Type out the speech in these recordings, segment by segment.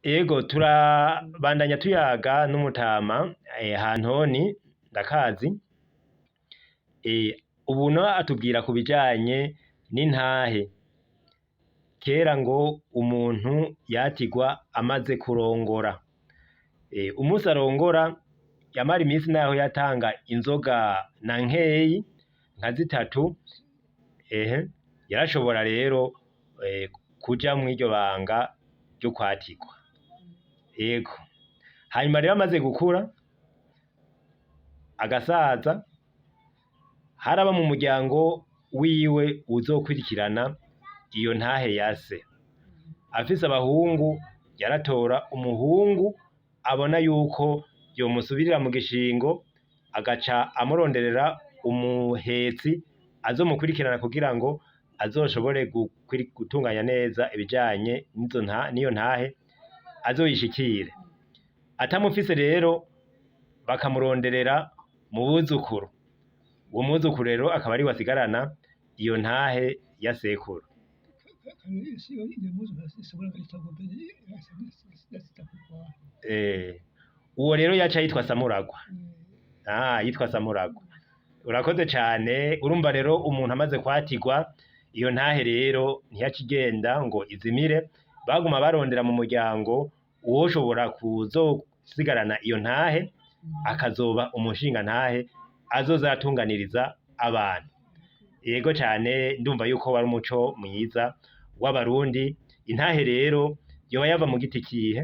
Ego, turabandanya tuyaga n'umutama Hantoni Ndakazi. Ubu nawe atubwira ku bijanye n'intahe. Kera ngo umuntu yatigwa amaze kurongora. Umunsi arongora yamara iminsi naho yatanga inzoga na nkeyi nka zitatu, ehe yarashobora rero kuja mw'iryo banga ryo kwatigwa. Yego. Hanyuma rero amaze gukura agasaza, haraba mu muryango wiwe uwuzokurikirana iyo ntahe ya se. Afise abahungu, yaratora umuhungu abona yuko yomusubirira mu gishingo, agaca amuronderera umuhetsi azomukurikirana kugira ngo azoshobore gutunganya neza ibijanye n'izo n'iyo ntahe azoyishikire. Atamufise rero bakamuronderera mu buzukuru. Uwo mwuzukuru rero akaba ariwe asigarana iyo ntahe ya sekuru. Uwo rero yaca yitwa Samuragwa. Ah, yitwa Samuragwa. Urakoze cane. Urumva rero umuntu amaze kwatigwa, iyo ntahe rero ntiyaca igenda ngo izimire, baguma barondera mu muryango uwoshobora kuzosigarana iyo ntahe, akazoba umushinga ntahe azoza aratunganiriza abantu. Yego cane, ndumva yuko wari umuco mwiza w'Abarundi. Intahe rero yoba yava mu giti kihe?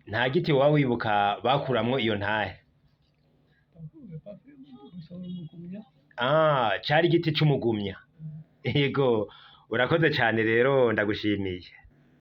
Nta giti woba wibuka bakuramwo iyo ntahe? Ah, cari igiti c'umugumya. Yego, urakoze cane rero, ndagushimiye.